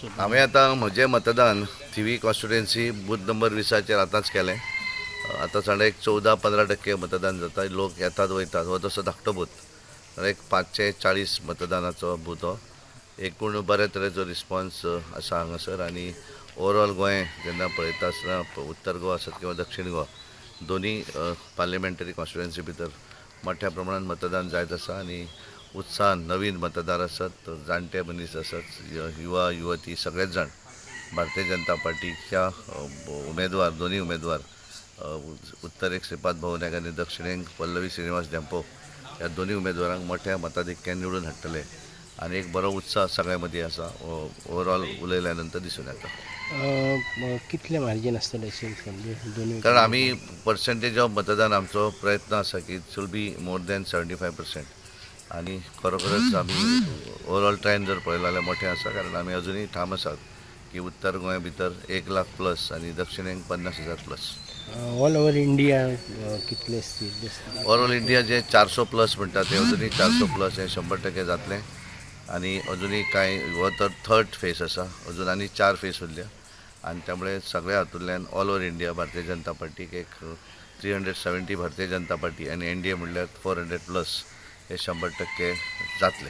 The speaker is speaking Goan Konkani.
हांवें आतां म्हजें मतदान थिवी कॉन्स्टिट्युएन्सी बूथ नंबर 20चेर आतांच केलें. आतां साडे एक 14-15% मतदान जाता. लोक येतात वयतात. हो तसो धाकटो बूथ, एक 540 मतदानाचो बूथ हो. एकूण बरे तरेचो रिस्पॉन्स आसा हांगासर. आनी ओवरऑल गोंय जेन्ना पळयता आसतना उत्तर गोवा आसत किंवा दक्षिण गोवा, दोनूय पार्लिमेंटरी कॉन्स्टिट्युएन्सी भितर मोठ्या प्रमाणान मतदान जायत आसा. आनी उत्साहान नवीन मतदार आसत, जाणटे मनीस आसत, युवा युवती सगळेच जाण भारतीय जनता पार्टीच्या उमेदवार, दोनूय उमेदवार, उत्तरेक श्रीपाद भाऊ नायक आनी दक्षिणेक पल्लवी श्रीनिवास धेंपो ह्या दोनूय उमेदवारांक मोठ्या मताधिक्यान निवडून हाडटले. आनी एक बरो उत्साह सगळ्या मदीं आसा, ओवरऑल उलयल्या नंतर दिसून येता. कितलें मार्जीन आसतलें अशें? कारण आमी पर्सेंटेज ऑफ मतदान आमचो प्रयत्न आसा की it should be more than 75%. आनी खरोखरच आमी ओवरऑल ट्रेंड जर पळयलो जाल्यार मोठें आसा. कारण आमी अजुनूय ठाम आसात की उत्तर गोंय भितर 1 लाख प्लस आनी दक्षिणेक 50,000 प्लस. ऑल ओवर इंडिया कितले आसतील? ओवरऑल इंडिया जे 400 प्लस म्हणटा ते अजुनूय 400 प्लस हें 100% जातलें. आनी अजुनूय कांय हो तर थर्ड फेस आसा, अजून आनी 4 फेस उरल्या. आनी त्यामुळे सगळ्या हातूंतल्यान all over India Bharatiya Janata पार्टीक एक 370 भारतीय जनता पार्टी आनी एनडीए म्हणल्यार 400 प्लस हे 100% जातले.